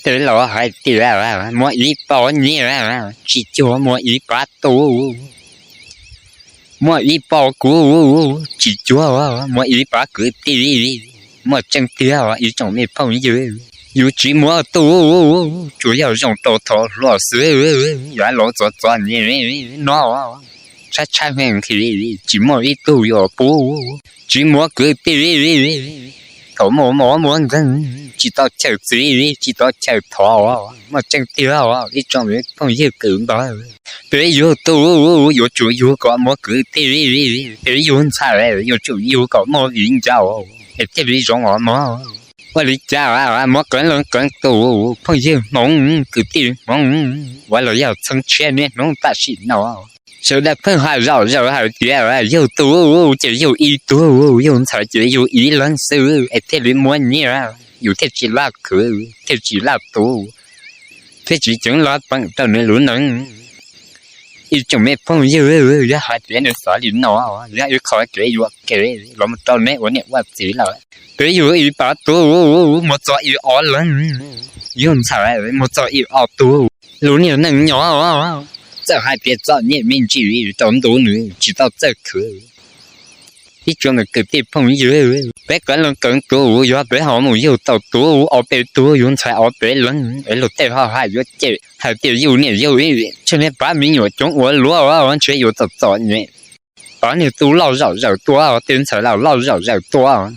tej laus hais tias muaj ib pab nyiaj tsis cuag muaj ib pab tub, muaj ib pab kuv tsis cuag muaj ib pab kwv tij. Muaj tseeb tiag ib tsoom me phooj ywg, yus tsis muaj tub tsuas yog zoo rau thaum hluas xwb, yuav laus txom txom nyem no, tshaib tshaib heev, tsis muaj ib tug yuav pub, tsis muaj kwv tij, thaum muaj mob muaj nkeeg tsis tau chaw txwv tsis tau chaw thov. Muaj tseeb tiag ib tsoom phooj ywg kwv npawg, peb yug tub yuav tsum yug kom muaj kwv tij, peb yug ntxhais yuav tsum yug kom muaj viv ncaus es thiaj li zoo os mog. Ua li cas muab qeeb leej qeeb tus phooj ywg Hmoob kwv tij Hmoob uas los yog txheeb tshiab niaj hnub tam sim no, sawv daws pheej hais zom zaws hais tias yug tub ces yug ib tug, yug ntxhais ces yug ib leeg xwb es thiaj li muaj nyiaj, yus thiaj tsis laj khwv thiaj tsis laj tub, thiaj tsis ceev laj peem rau nws lub neej. Ib tsoom me phooj ywg, yog hais tias nws xav li no, yog ib qho kev yuam kev los mus rau neb ua niam ua txiv lawm. Peb yug ib pab tub mus txog ib ob leeg, yug ntxhais mus txog ib ob tug, lub niag neej nyob txawm hais tias txom nyem me ntsis rau ntu nws tsis tau txawj khwv. Ib tsoom kwv tij phooj ywg, peb qeeb leej qeeb tus yog peb ho mus yug tau tub ob peb tug, yug ntxhais ob peb leeg es luag tej ho hais yuav cem hais tias yug niam yug txiv tsheej niag pab me nyuam coob ua luaj, ntshe yuav txom txom nyem. Pab niag tub loj zom zaws tuaj, tej ntxhais los loj zom zaws tuaj,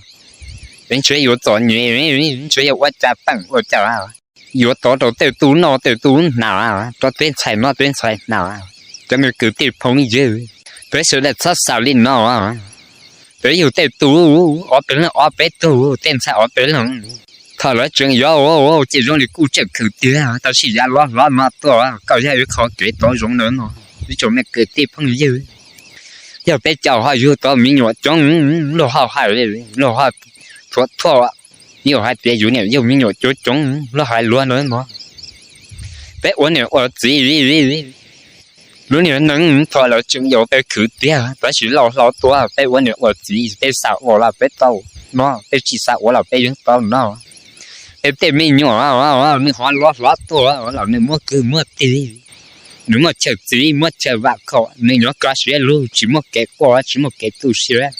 es ntshe yuav txom nyem, ntshe yuav ua cas peem ua cas, yuav tov rau tej tub noj tej tub hnav, rau tej ntxhais noj tej ntxhais hnav. Cov me kwv tij phooj ywg, peb sawv daws txhob xav li no. Peb yug tej tub ob peb leeg ob peb tug, tej ntxhais ob peb leeg, thaum lawv tseem yau ces zoo li kuj tseem khwv tiag, tab sis yav loj hlob no tuaj koj yog ib qho kev tov zoo na no. Ib tsoom me kwv tij phooj ywg, yog peb caum ho yug tau me nyuam coob, luag ho hais, luag ho thuam thuam yus hais tias yus niam yug me nyuam coob coob, luag hais luag na no. Peb ua niam ua txiv, lub niag neej thaum lawv tseem yau peb khwv tiag, tab sis laus hlob tuaj peb ua niam ua txiv, peb xav ua los peb tau noj, peb tsis xav ua los peb yeej tau noj. Peb tej me nyuam nws ho loj hlob tuaj los nws muaj kwv muaj tij, nws muaj chaw txwv muaj chaw vam khom, nws nyob kaj siab lug tsis muaj kev quaj tsis muaj kev tu siab,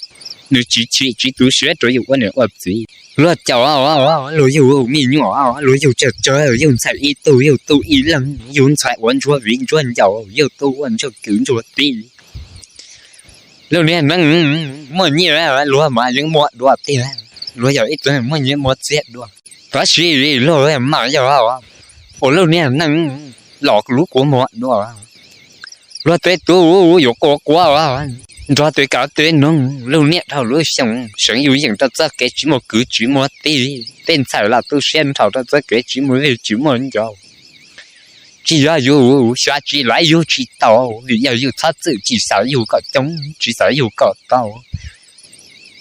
nws tsis chim tsis tu siab rau yus ua niam ua txiv. Luag caum, luag yug me nyuam, luag yug tsawg tsawg, yug ntxhais ib tug, yug tub ib leeg, yug ntxhais ua ntsuag viv ntsuag ncaus, yug tub ua ntsuag kwv ntsuag tij. Lub niag neej muaj nyiaj luag mas yeej muaj dua tiag, luag yog ib tug muaj nyiaj muaj txiag dua, tab sis luag mas yog ua lub niag neej los lub kua muag dua. Luag tej tub yuav quaj quaj nrog tej kav tej noog, lub niaj dhau lub xyoo seev yus yeem rau txoj kev tsis muaj kwv tsis muaj tij, tej ntxhais los tu siab nrho rau txoj kev tsis muaj viv tsis muaj ncaus. Tsis yog yus xyov tsis laiv yug tsis tau, vim yog yus txhob txwm tsis xav yug kom coob tsis xav yug kom tau.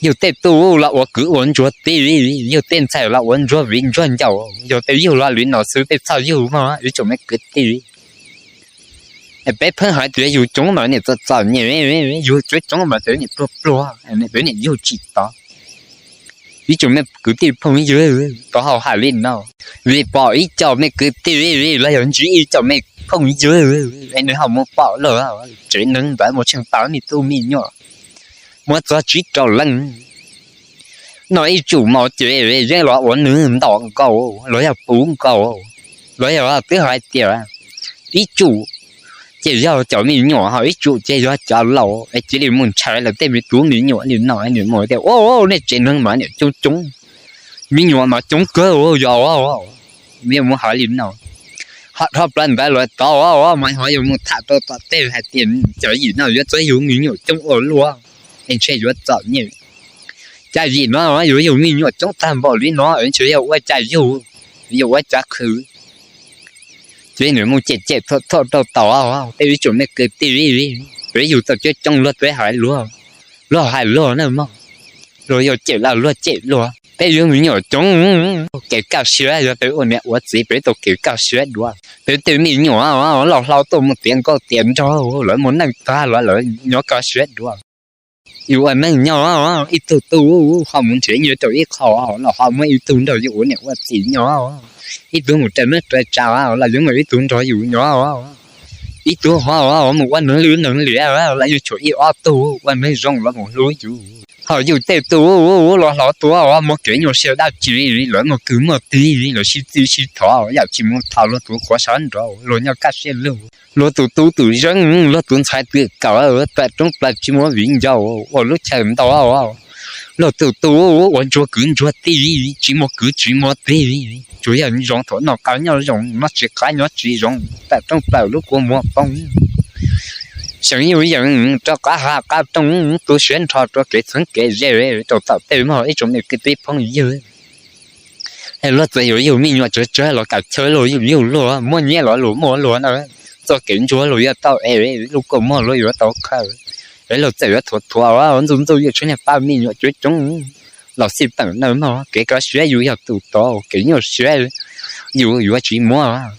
Yug tej tub los ua kwv ua ntsuag tij, yug tej ntxhais los ua ntsuag viv ntsuag ncaus, yog peb yug los li no xwb peb txhob yug mog ib tsoom me kwv tij. Peb pheej hais tias yug coob mas niam txom txom nyem, yug coob coob mas peb niam pluag pluag, peb niam yug tsis tau. Ib tsoom me kwv tij phooj ywg, tau hau hais li no, vim pom ib co me kwv tij los yog ntsib ib co me phooj ywg es nws ho mus pom lawm tsev neeg ntawd mus tsheej tau me tub me nyuam muaj txog tsib rau leej. No ib tsum mos ces yeej los ua nws ntaus nkaus los yog puv nkaus, los yog twb hais tias ib tsum ces yog cov me nyuam, ho ib tsum ces yog cov laus es cia li mus ntshai lawv tej me tub me nyuam li no, nws mus tias ua nej tsev neeg mas niam coob coob, me nyuam mas coob kawg yog, yeej mus hais li no. Ho dhau plaws ntawd lawm tod mas ho yuav mus tham rau tom tej hais tias cov yim no yuav txawj yug me nyuam coob ua luaj es ntshe yuav txom nyem. Cas yim no yuav yug me nyuam coob tag npaum li no es ntshe yuav ua cas yug, yuav ua cas khwv. Ces nws mus cem cem thuam thuam rau tod, peb ib tsoom me kwv tij, peb yug tau coob coob luag twb hais luag, luag hais luag na mog, luag yuav cem los luag cem luag. Peb yug me nyuam coob, kev kaj siab yog peb ua niam ua txiv peb tau kev kaj siab dua. Peb tej me nyuam los hlau tuaj mus tiav nkauj tiav nraug, lawv mus neej tag los lawv nyob kaj siab dua. Yus ua neej nyob, ib tug tub ho mus nrhiav nyiaj rau ib qho los ho muaj ib tug nrog yus ua niam ua txiv nyob, ib tug mus raws neej raws tsav los yuav muaj ib tug nrog yus nyob. Ib tug ho mus ua neeg lwj neeg liam los yuav tshuav ib ob tug ua neeg zoo los mus hlub yus. Ho yus tej tub los hlob tuaj muaj kev nyuaj siab dab tsi, lawv muaj kwv muaj tij, lawv sib txij sib thov, yam tsis mus thov luag tus qhuav sab nraud, luag nyob kaj siab lug. Luag tus tub tus zeej, luag tus ntxhais twm kawm, plam roob plaws tsis muaj viv ncaus, ua lub chaw ntau. Luag tus tub ua ntsuag kwv ntsuag tij, tsis muaj kwv tsis muaj tij, tsuas yog zoo thaum noj qab nyob zoo, noj tsis qab nyob tsis zoo, plam roob plaws lub kua muag poob. Seev yus yeem rau qab hav qab rooj, tu siab nrho rau kev txheeb kev ze, rau tom tej mog ib tsoom niam kwv tij phooj ywg. Es luag txawm yuav yug me nyuam tsawg tsawg los kam chaw luag yug yug luag, muaj nyiaj los luag muaj luag na, txoj kev ntsuag luag yuav tau es, lub kua muag luag yuav tau khaws. Es luag txawm yuav thuav thuav ntxub ntxub yus tsheb niag pab me nyuam coob coob los xij peem na mog, kev kov siab yus yog tus tod, kev nyuaj siab yus yuav tsis muab.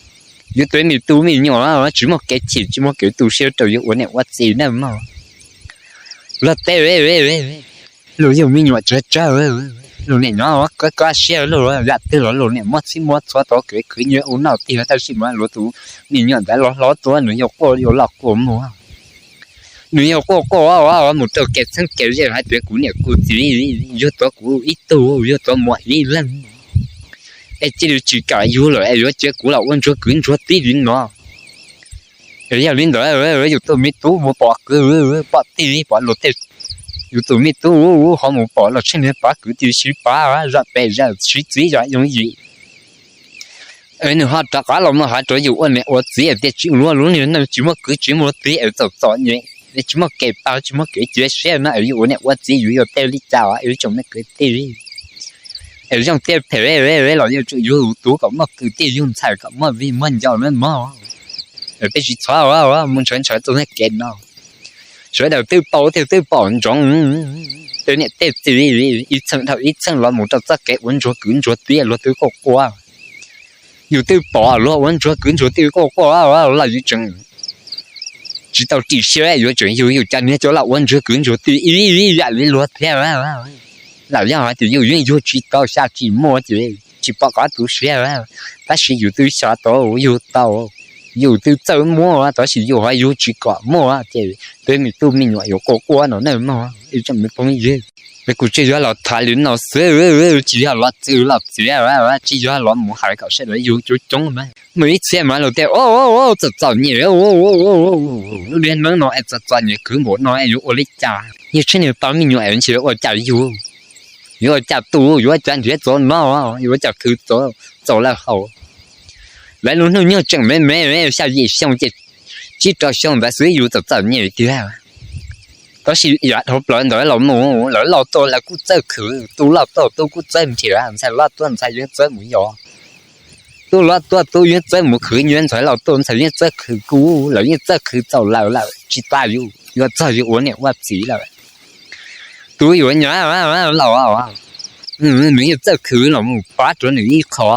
Yus tus me tub me nyuam tsis muaj kev chim tsis muaj kev tu siab rau yus ua niam ua txiv na mog. Luag tej luag yug me nyuam tsawg tsawg, luag niam nyob koj koj siab luag, yam twg los luag niam muab txhib muab txhua tau kev khwv nyiaj ua noj tiag, tab sis mas luag tus me nyuam ntawd los hlob tuaj nws yuav quaj yuav los quaj mus. Nws yuav quaj quaj mus rau kev txheeb kev ze hais tias kuv niam kuv txiv yug tau kuv ib tug, yug tau muam ib leeg, es cia li tsis kam yug lawm es yuav cia kuv los ua ntsuag kwv ntsuag tij li no. Es yog li ntawd yus tus me tub mus pom kwv pom tij pom luag tej, yus tus me tub ho mus pom los tsheej niag pab kwv tij sib pab, zam pem zam sib txib zam yooj yim. Es nws ho rov qab los mus hais rau yus ua niam ua txiv tias tsis ua lub niag neej tsis muaj kwv tsis muaj tij es txom txom nyem, es tsis muaj kev pab tsis muaj kev cia siab no es yus ua niam ua txiv yus yuav tau li cas es tsoom me kwv tij. Es zoo tiag phem los yuav tsum yug tub kom muaj kwv tij yug ntxhais kom muaj vij muaj ncaus na mog. Es peb tsis txhob mus ntshaw ntshaw txoj kev no. Sawv daws twb paub thiab twb pom ntsoov, tej niam tej txiv ib txheej dhau ib txheej los mus rau txoj kev ua ntsuag kwv ntsuag tij luag twb quaj quaj. Yus twb pom luag ua ntsuag kwv ntsuag tij quaj quaj los yus tseem tsis tau ris siab yuav tseem yug yus cov niag coj los ua ntsuag kwv ntsuag tij ib yam li luag thiab. Lam yog hais tias yus yeej yug tsis tau xya tsis muaj ces tsis pom qab tu siab, tab sis yus twb xav tau yug tau. Yus twb txawj muaj tab sis yus ho yug tsis kom muaj ces peb me tub me nyuam yuav quaj quaj no na mog ib tsoom me phooj ywg. Es kuv tsis yog los tham li no xwb, tsis yog los txwv los txiav, tsis yog los mus hais kom sawv daws yug coob coob na. Muaj ib txhia mas luag tias txom txom nyem, lub niag neej no es txom txom nyem khwv npaum no es yuav ua li cas, yog tsis niag pab me nyuam es ntshe yuav ua cas yug, yuav ua cas tu, yuav ua cas nrhiav txoj noj, yuav ua cas khwv txaus lawm haus. Lawv lub hnub nyoog tseem me me xya yim xyoo ces tsib rau xyoo ntawd xwb yus txom txom nyem tiag. Tab sis yav dhau plaws ntawd los mus lawv loj tuaj lawv kuj txawj khwv, tub loj tuaj tub kuj txawj nrhiav, ntxhais loj tuaj ntxhais yeej txawj mus yos, tub loj tuaj tub yeej txawj mus khwv nyiaj, ntxhais loj tuaj ntxhais yeej txawj khwv kub, lawv yeej txawj khwv txaus lawm lawm tsis tas yus, yuav txog yus ua niam ua txiv lawm. Tus yuav nyob laus, nws yeej txawj khwv los mus pab rau nws ib qho.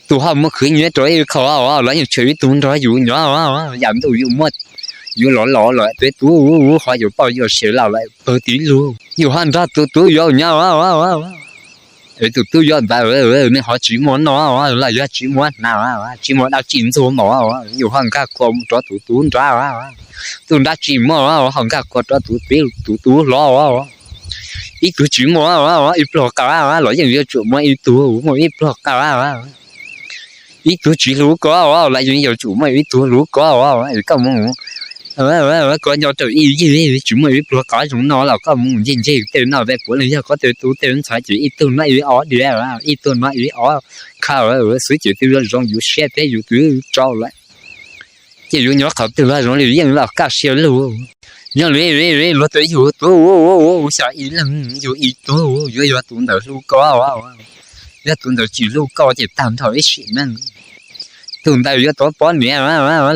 Tus ho mus khwv nyiaj rau ib qho, los yeej tshuav ib tug nrog yus nyob, yam ntuj yus muaj, yus los los lawm peb tub ho yuav poj yuav sev los lawm pawg tib lug, yus ho nrog tus tub yuav nyob. Es tus tub yuav ntawd nws ho tsis muaj noj los yog tsis muaj hnav, tsis muaj dab tsi ntxuag mos, yus ho nkag khuas mus rau tus tub nrab, tus nrab tsis muaj ho nkag khuas rau tus tub hlob. Ib tug tsis muaj ib pluag qab los yeej yuav tsum muaj ib tug muaj ib pluag qab. Ib tug tsis hlub koj los yeej yuav tsum muaj ib tug hlub koj. Koj mus, koj nyob rau ib yig tsis muaj ib pluag qab zoo noj los koj mus ncig ncig tej noj tej puav leej yog koj tej tub tej ntxhais ces ib tug noj ib ob diav, ib tug noj ib ob khav xwb ces twb zoo yus siab thiab yus twb tso lawm. Ces yus nyob qhov twg los zoo li yeej los kaj siab lug. Yog li luag twb yug tub xya ib leeg yug ib tug yuav yog tus ntawd hlub koj, yog tus ntawd tsis hlub koj ces tag nrho ib sim neej. Tus ntawd yuav tuav poj niam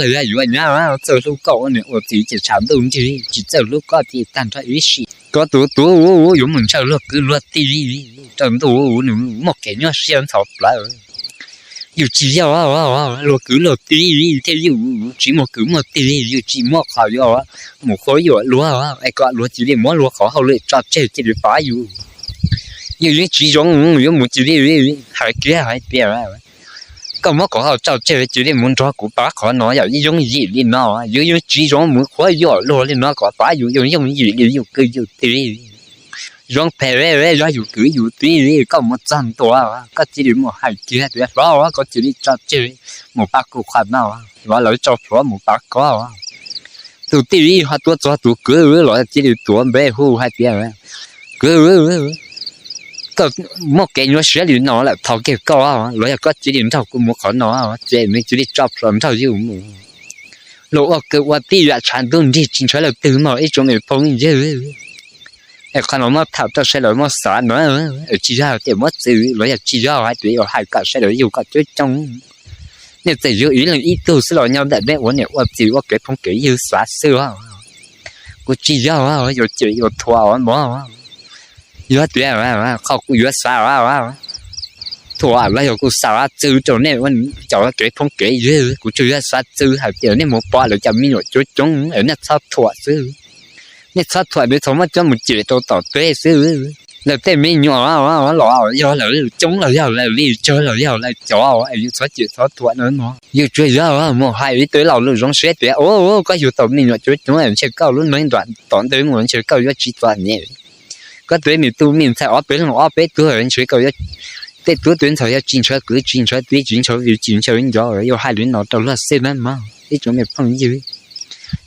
los yog yuav nyab, txawj hlub koj ua niam ua txiv ces tshav ntuj nrig, tsis txawj hlub koj ces tag nrho ib sim. Koj tus tub yuav mus ntshaw luag kwv luag tij, rau ntuj nws muaj kev nyuaj siab ntxhov plawv. Yus tsis yog luag kwv luag tij thiab yus tsis muaj kwv muaj tij, yus tsis muaj qhov yuav mus qhuab yuam luag es kom luag cia li muab luag qhov hauj lwm tso tseg cia li pab yus. Yus yeej tsis zoo yuav mus cia li hais kiag hais tias koj muab qhov hauj tso tseg cia li mus nrog kuv pab qhov no yom, yeej yooj yim li no. Yus yeej tsis zoo mus qhuab yuam luag li no kom pab yus yooj yooj yim li yus kwv yus tij. Zoo phem yog yus kwv yus tij, koj mus txog ntua koj cia li mus hais kiag tias hlob, koj cia li tso tseg mus pab kuv qhov no, los lawv tso plhuav mus pab koj. Tus tij ho tuaj txog tus kwv los cia li tuav npe hu hais tias kwv, koj muaj kev nyuaj siab li no lawm thov kiag koj los yog koj cia li nrog kuv mus qhov no, ces nws cia li tso plhuav nrog yus mus. Luag ua kwv ua tij yam tshav ntuj nrig tsis ntshaw leej twg mog ib tsoom me phooj ywg. Es qhov no muab tham rau sawv daws muab xav na, tsis yog tias muab txwv los yog tsis yog hais tias yuav hais kom sawv daws yug kom coob coob. Nej txawm yug ib leeg ib tug xwb los nyob ntawm nej ua niam ua txiv ua kev phooj kev ywg xav xwb. Kuv tsis yog yuav cem yuav thuam mog. Yog tias qhov kuv yuav xav thuam los yog kuv xav txwv rau nej cov kev phooj kev ywg, kuv tsuas yuav xav txwv hais tias nej mus pom lawv cov me nyuam coob coob es nej txhob thuam xwb. Nej txhob thuam, nej txhob muab coj mus cem rau tom teb xwb. Lawv tej me nyuam los yog lawv coob los yog lawv li tsawg los yog lawv cov es yus txhob cem txhob thuam na mog. Yus tsuas yog mus hais ib tug laus lus zoo siab tias ua koj yug tau me nyuam coob coob ntshe koj lub neej nram tom ntej mus ntshe koj yuav tsis txom nyem. Koj tus me tub me ntxhais ob peb leeg ob peb tug ntshe koj yuav, tej tub tej ntxhais yog tsis ntshaw kwv tsis ntshaw tij tsis ntshaw viv tsis ntshaw nco, yuav hais li no rau luag xwb na mog ib tsoom me phooj ywg.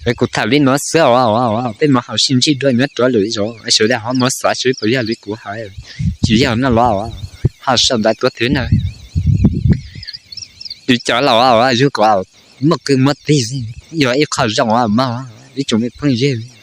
Es kuv tham li no xwb os, peb mam ho sib ntsib dua nyob rov lwm zaus, sawv daws ho mus xav seb puas yog li kuv hais, tsis yog no los ho sau ntawv tuav twv na. Yus cov laus yug kom muaj kwv muaj tij yog ib qho zoo mog ib tsoom me phooj ywg.